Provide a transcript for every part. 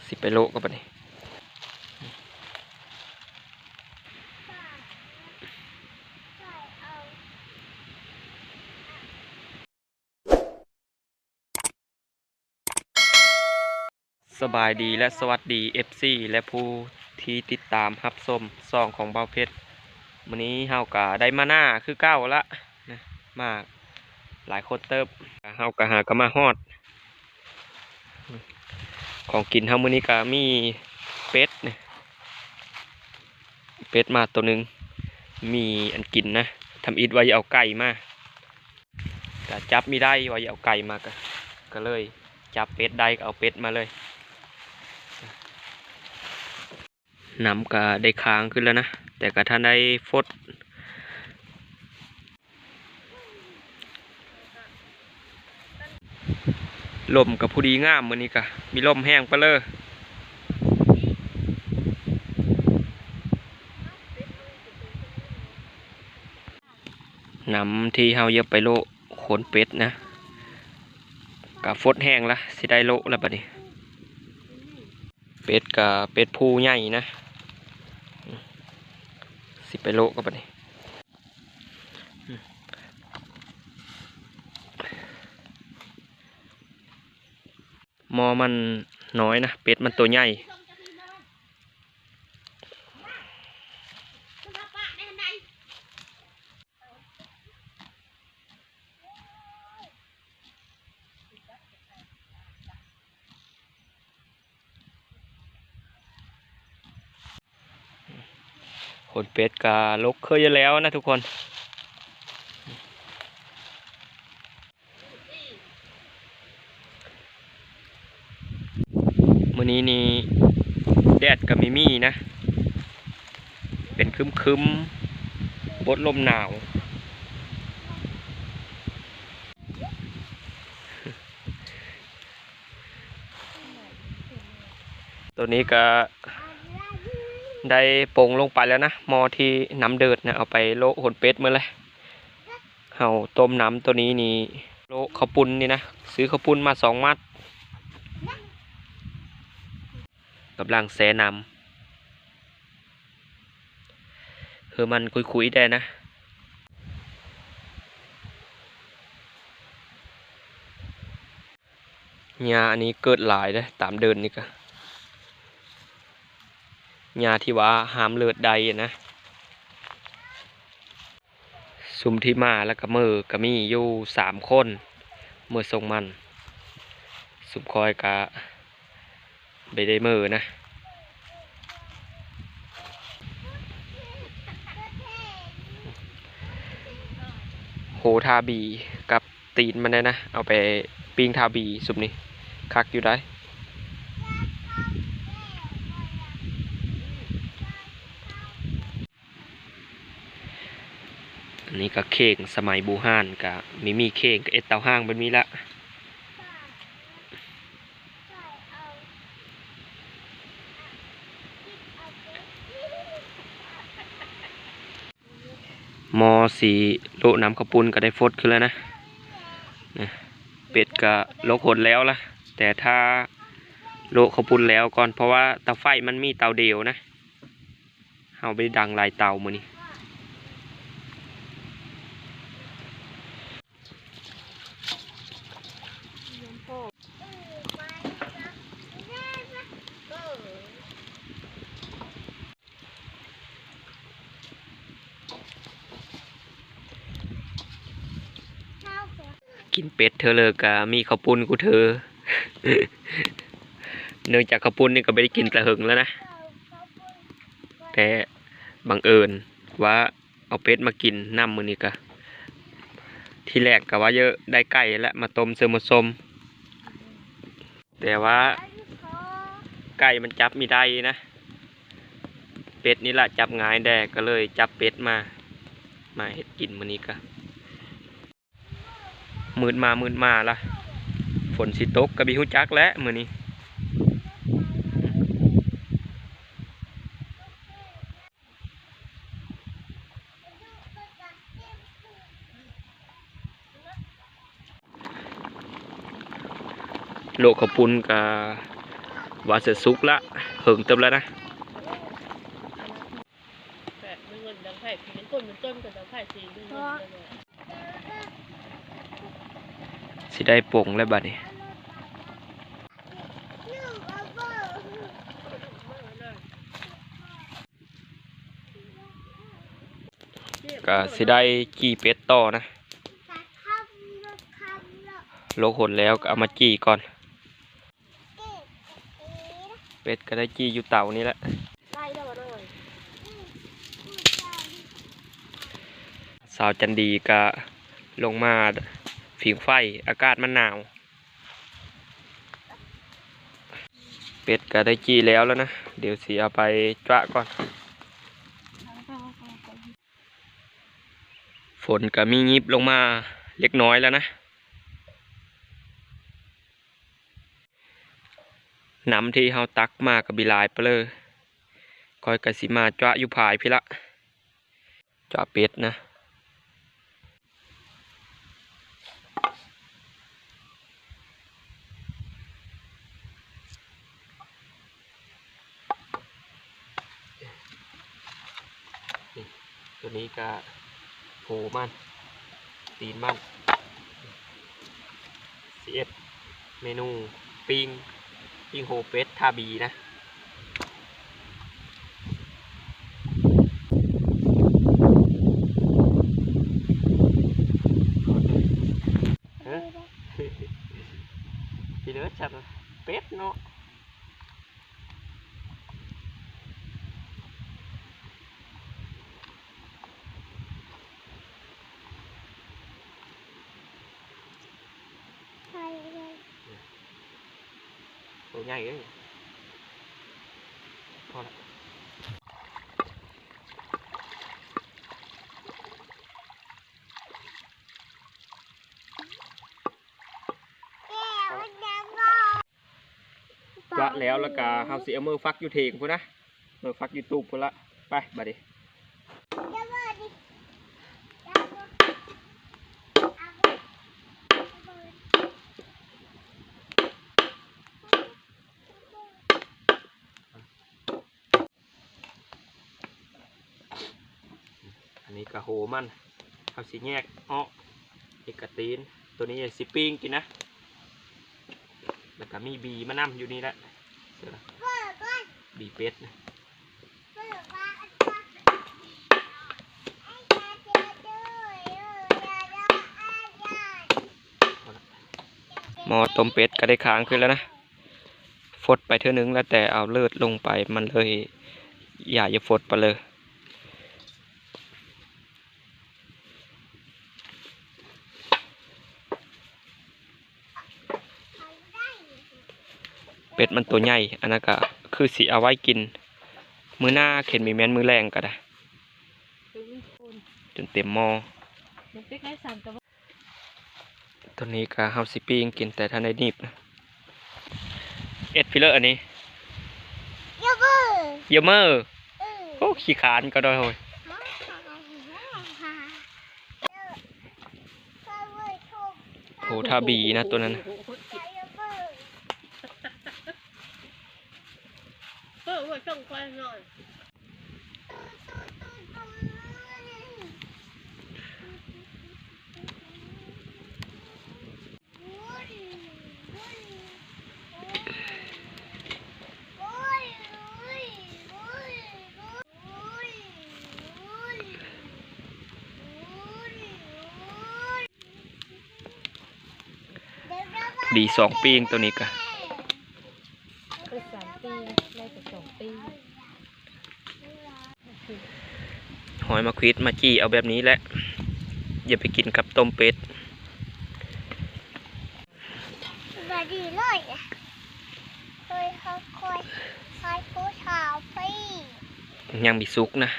ຊິໄປໂລະກັບບັດນີ້. ສະບາຍດີ ແລະ ສະຫວັດດີ ເອັຟຊີ ແລະ ຜູ້ທີ່ຕິດຕາມຮັບຊົມຊ່ອງຂອງບ່າວເພັດ. ມື້ນີ້ເຮົາກະໄດ້ມານາຄືເກົ່າລະນະ ມາຫຼາຍຄົນເຕີບ. ເຮົາກະຫາກະມາຮອດ ຂອງກິນເຮົາມື້ນີ້ກະມີເປັດນະ ເປັດມາໂຕໜຶ່ງ ມີອັນກິນນະ. ທຳອິດວ່າຈະເອົາໄກ່ມາ ກະຈັບມີໄດ້ ວ່າຈະເອົາໄກ່ມາ ກະ ກະເລີຍຈັບເປັດໄດ້ ກະເອົາເປັດມາເລີຍ. ນ້ຳກະໄດ້ຄ້າງຂຶ້ນແລ້ວນະ ແຕ່ກະທັນໄດ້ຟົດ. ລົມກະພໍດີງາມ ມື້ນີ້ກະມີລົມແຮງປະເລີ. ນ້ຳທີ່ເຮົາຢາກໄປໂລະຂົນເປັດນະ ກະຟົດແຮງລະ ຊິໄດ້ໂລະລະບັດນີ້. ເປັດກະເປັດຜູ້ໃຫຍ່ນະ ຊິໄປໂລະກັບບັດນີ້. ໝໍ້ມັນນ້ອຍນະ ເປັດມັນໂຕໃຫຍ່. ຂົນເປັດກະລົກຄືຢູ່ແລ້ວນະທຸກຄົນ. ມື້ນີ້ນີ້ແດດກະມີມີນະ ເປັນຄຶມໆ ບົດລົມໜາວ. ໂຕນີ້ກະໄດ້ປົງລົງໄປແລ້ວນະ ໝໍ້ທີ່ນ້ຳເດືອດນະ ເອົາໄປໂລະຂົນເປັດໝົດແລ້ວ. ເຮົາຕົ້ມນ້ຳໂຕນີ້ນີ້ ໂລະເຂົ້າປຸ້ນນີ້ນະ ຊື້ເຂົ້າປຸ້ນມາສອງມັດ ກຳລັງແຊ່ນ້ຳ ເຮີມັນຄຸຍໆແດ່ນະ. ຫຍ້າອັນນີ້ເກີດຫຼາຍເດ້ ຕາມເດີ່ນນີ້ກະ ຫຍ້າທີ່ວ່າຫ້າມເລີດໄດ້ນະ. ຊຸມທີ່ມາແລ້ວກະເມີກະມີຢູ່ສາມຄົນ ເມີສົ່ງມັນ. ຊຸມຂ້ອຍກະບໍ່ໄດ້ເມີນະ. ໂຫ ທາບີກັບ ຕີນມັນໄດ້ນະ ເອົາໄປປີ້ງທາບີຊຸມນີ້ ຄັກຢູ່ໄດ໋. ອັນນີ້ກະເຂ່ງສະໄໝບູຮານ ກະມີມີເຂ່ງ ກະເຮັດເຕົາຫ້າງແບບນີ້ລະ. ໝໍ້ຊິໂລະນ້ຳເຂົ້າປຸ້ນກະໄດ້ຟົດຂຶ້ນແລ້ວນະ. ເປັດກະລົກຂົນແລ້ວລະ ແຕ່ຖ້າໂລະເຂົ້າປຸ້ນແລ້ວກ່ອນ ເພາະວ່າເຕົາໄຟມັນມີເຕົາດຽວນະ ເຮົາບໍ່ໄດ້ດັງຫຼາຍເຕົາມື້ນີ້. ກິນເປັດເທື່ອເລີກະມີເຂົ້າປຸ້ນກູເທີ. ເນື່ອງຈາກເຂົ້າປຸ້ນນີ້ກະບໍ່ໄດ້ກິນແຕ່ເຫິງແລ້ວນະ ແຕ່ບັງເອີນວ່າ ເອົາເປັດມາກິນນຳມື້ນີ້ກະ ທີແລກກະວ່າເຢີະ ໄດ້ໄກ່ແລ້ວມາຕົ້ມເສີມໝົດສົມ ແຕ່ວ່າໄກ່ມັນຈັບມີໄດ້ນະ ເປັດນີ້ລະຈັບງ່າຍແດ່ ກະເລີຍຈັບເປັດມາ ມາເຮັດກິນມື້ນີ້ກະ ມືດມາມືດມາລະ ຝົນຊິຕົກກະບໍ່ຮູ້ຈັກແຫຼະມື້ນີ້. ໂລະເຂົ້າປຸ້ນກະ ວ່າຈະສຸກລະ ເຫິງເຕີບແລ້ວນະ. ຊິໄດ້ປົງແລ້ວບາດນີ້. ກະຊິໄດ້ຈີ່ເປັດຕໍ່ນະ. ໂລກຫົນແລ້ວກະເອົາມາຈີ່ກ່ອນ. ເປັດກະໄດ້ຈີ່ຢູ່ເຕົານີ້ແຫຼະ. ສາວຈັນດີກະລົງມາຜິງໄຟ ອາກາດມັນໜາວ. ເປັດກະໄດ້ຈີ່ແລ້ວແລ້ວນະ ດຽວຊິເອົາໄປຈວະກ່ອນ. ຝົນກະມີຍິບລົງມາເລັກນ້ອຍແລ້ວນະ. ນ້ຳທີ່ເຮົາຕັກມາກະມີຫຼາຍປະເລີ. ຂ້ອຍກະຊິມາຈວະຢູ່ພາຍພີ້ລະ. ຈວະເປັດນະ. ນີ້ ໂຕນີ້ກະໂຫມັນ ຕີນມັນ. ຊິເຮັດເມນູປີ້ງ ປີ້ງໂຫເປັດທາບີນະ. ຮະ ພີ່ເລີດ ສັດເປັດເນາະ. ໂຕໃຫຍ່ເດ້. ພໍລະ. ຈວະແລ້ວ ແລ້ວກະເຮົາຊິເອົາເມືອຟັກຢູ່ເຖງພຸ້ນນະ ເມືອຟັກຢູ່ຕູບພຸ້ນລະ. ໄປບາດນີ້. ອັນນີ້ກະໂຫມັນ ເຮົາຊິແຍກອອກ ນີ້ກະຕີນ ໂຕນີ້ຊິປີ້ງກິນນະ. ແລ້ວກະມີບີມານຳຢູ່ນີ້ແຫຼະ ບີເປັດນະ. ໝໍ້ຕົ້ມເປັດກະໄດ້ຄ້າງຂຶ້ນແລ້ວນະ. ຟົດໄປເທື່ອໜຶ່ງແລ້ວ ແຕ່ເອົາເລີດລົງໄປ ມັນເລີຍຢາກຈະຟົດປະເລີ. ເປັດມັນໂຕໃຫຍ່ ອັນນັ້ນກະຄືຊິເອົາໄວ້ກິນມື້ໜ້າ ເຄັນມີແມ່ນມື້ແລງກະໄດ້ ຈົນເຕັມໝໍ້. ໂຕນີ້ກະເຮົາຊິປີ້ງກິນ ແຕ່ທັນໄດ້ໜີບນະ. ເອັດພີເລີອັນນີ້ ເຢີເມີ ເຢີເມີ. ໂອ້ ຂີ້ຄ້ານກະດອຍໂຫຍ. ໂຫ ທາບີນະໂຕນັ້ນນະ. ດີສອງປີງໂຕນີ້ກະ ເປີດສາມປີ ໄດ້ແຕ່ສອງປີ. ຫອຍມາຂວິດມາຈີ່ເອົາແບບນີ້ແຫຼະ ຢ່າໄປກິນກັບຕົ້ມເປັດ. ບໍ່ດີເລີຍ ເຄີຍເຮົາຄອຍໃຊ້ຜູ້ສາວພີ້ ຍັງມີສຸກນະ.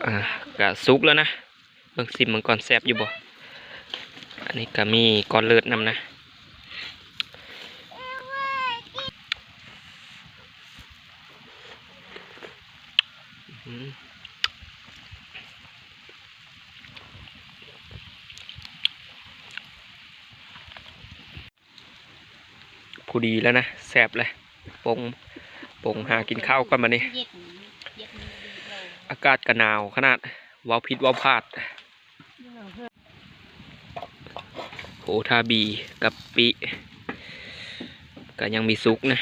ອ່າ ກະສຸກແລ້ວນະ ເບິ່ງ ຊິມເບິ່ງກ່ອນ ແຊບຢູ່ບໍ່? ອັນນີ້ກະມີກ້ອນເລີດນຳນະ. ອືມ ພໍດີແລ້ວນະ ແຊບເລີຍ. ປົງ ປົງຫາກິນເຂົ້າກ່ອນບາດນີ້. ອາກາດກໍໜາວຂະໜາດ ເວົ້າຜິດເວົ້າພາດ. ໂຫ ຖ້າບີກັບປິ ກໍຍັງມີສຸກນະ.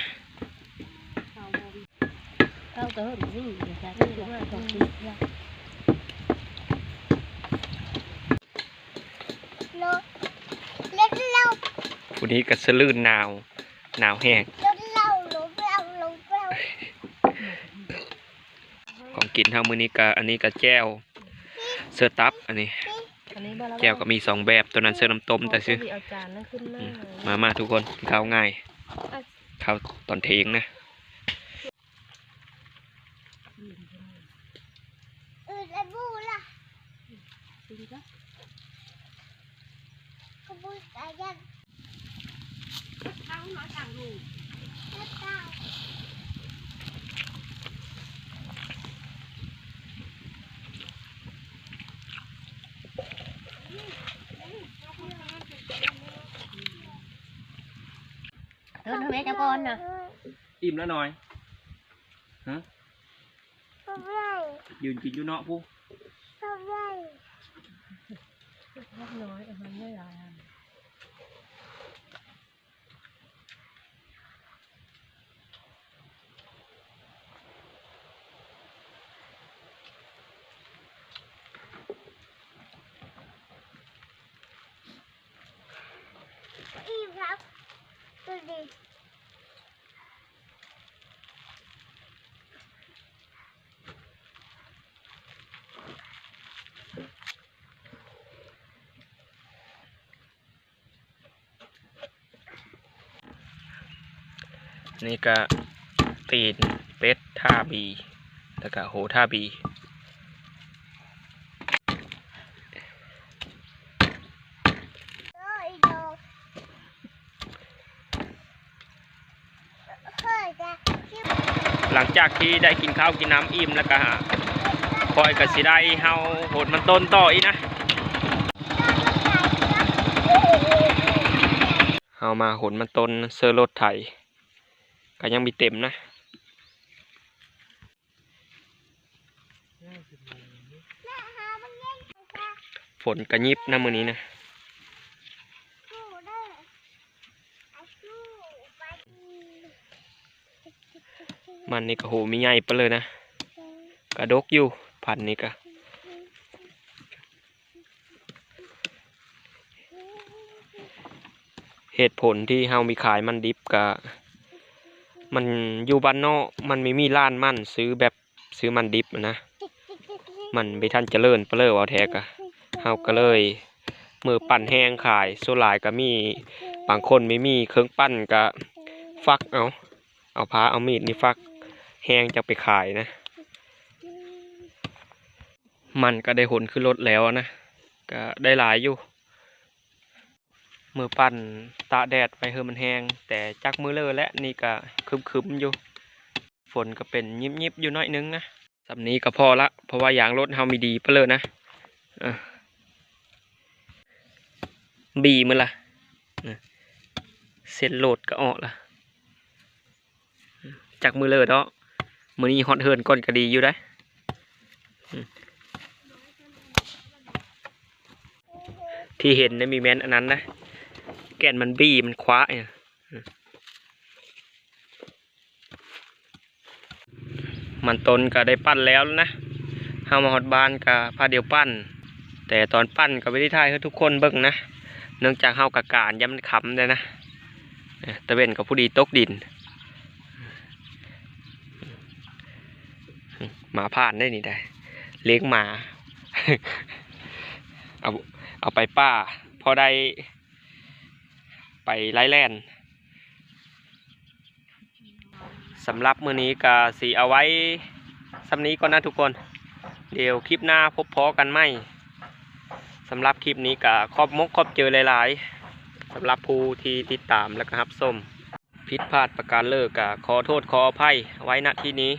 ຜູ້ນີ້ກໍສະລື່ນ ໜາວ ໜາວແຮງ. ຂອງກິນເຮົາມື້ນີ້ກະ ອັນນີ້ກະແຈ່ວເສືອຕັບ ອັນນີ້ ແຈ່ວກໍມີສອງແບບ ໂຕນັ້ນເສີນ້ຳຕົ້ມແຕ່ຊື່. ມາ ມາທຸກຄົນ ກິນເຂົ້າງ່າຍ ເຂົ້າຕອນເທີ່ຍງນະ. ເອີ ແມ່ເຈົ້າກ່ອນນະ. ອີ່ມແລ້ວນ້ອຍ. ຮະ? ພໍ່ໃຫຍ່ ຢືນກິນຢູ່ເນາະຜູ້. ພໍ່ໃຫຍ່ ເດັກນ້ອຍ ອາຫານຫຼາຍໆ. ອີ່ມແລ້ວ ດູດິ. ນີ້ກະຕີນເປັດທ່າບີ ແລ້ວກະໂຫທ່າບີ. ຫຼັງຈາກທີ່ໄດ້ກິນເຂົ້າກິນນ້ຳອີ່ມແລ້ວກະ ຂ້ອຍກະຊິໄດ້ເຫົ່າໂຫນມັນຕົ້ນຕໍ່ອີກນະ. ເຮົາມາໂຫນມັນຕົ້ນເຊີລົດໄຖ ກະຍັງມີເຕັມນະ. ຝົນກະຫຍິບນະມື້ນີ້ນະ. ມັນນີ້ກະໂຫມີໃຫຍ່ປານເລີຍນະ ກະດົກຢູ່ ພັນນີ້ກະ. ເຫດຜົນທີ່ເຮົາມີຂາຍມັນດິບກະ ມັນຢູ່ບ້ານນອກ ມັນມີ ມີຮ້ານມັນຊື້ແບບ ຊື້ມັນດິບນະ ມັນບໍ່ທັນຈະເລີນປານເລີ ເວົ້າແທ້ກະ ເຮົາກະເລີຍມື້ປັ່ນແຫ້ງຂາຍ. ສ່ວນຫຼາຍກະມີ ບາງຄົນມີ ມີເຄື່ອງປັ່ນກະຟັກເອົາ ເອົາພ້າເອົາມີດນີ້ຟັກແຫ້ງຈັ່ງໄປຂາຍນະ. ມັນກະໄດ້ຫົນຂຶ້ນລົດແລ້ວນະ ກະໄດ້ຫຼາຍຢູ່. ມື້ປັ່ນຕາກແດດໄວ້ໃຫ້ມັນແຫ້ງ ແຕ່ຈັກມື້ເລີແຫຼະ ນີ້ກະຄຶ້ມໆຢູ່ ຝົນກະເປັນຍິບໆຢູ່ໜ້ອຍໜຶ່ງນະ. ສ່ຳນີ້ກະພໍລະ ເພາະວ່າຢາງລົດເຮົາມີດີປານເລີນະ. ເອີ ບີໝົດລະ ເອີ ເສັ້ນໂຫຼດກະອອກລະ. ຈັກມື້ເລີເນາະ ມື້ນີ້ຮອດເຮືອນກ່ອນກະດີຢູ່ໄດ໋. ທີ່ເຫັນນະ ມີແມ່ນອັນນັ້ນນະ ແກ່ນມັນບີ ມັນຄວ້າ. ມັນຕົ້ນກະໄດ້ປັ່ນແລ້ວນະ ເຮົາມາຮອດບ້ານກະພາດຽວປັ່ນ. ແຕ່ຕອນປັ່ນກໍບໍ່ໄດ້ຖ່າຍໃຫ້ທຸກຄົນເບິ່ງນະ ເນື່ອງຈາກເຮົາກະການຢ້ານມັນຄ່ຳແດ່ນະ. ຕາເວັນກໍພໍດີຕົກດິນ. ໝາຜ່ານໄດ໋ນີ້ໄດ໋ ລ້ຽງໝາ ເອົາ ເອົາໄປປ່າ ພໍໄດ້ໄປໄລ່ແລ່ນ. ສຳລັບມື້ນີ້ກະຊິເອົາໄວ້ສ່ຳນີ້ກ່ອນນະທຸກຄົນ ດຽວຄລິບໜ້າພົບພໍ້ກັນໃໝ່. ສຳລັບຄລິບນີ້ກະຂອບມົກຂອບໃຈຫຼາຍໆ ສຳລັບຜູ້ທີ່ຕິດຕາມ ແລະກະຮັບຊົມ. ຜິດພາດປະການເລີກະຂໍໂທດຂໍອະໄພໄວ້ ນະ ທີ່ນີ້.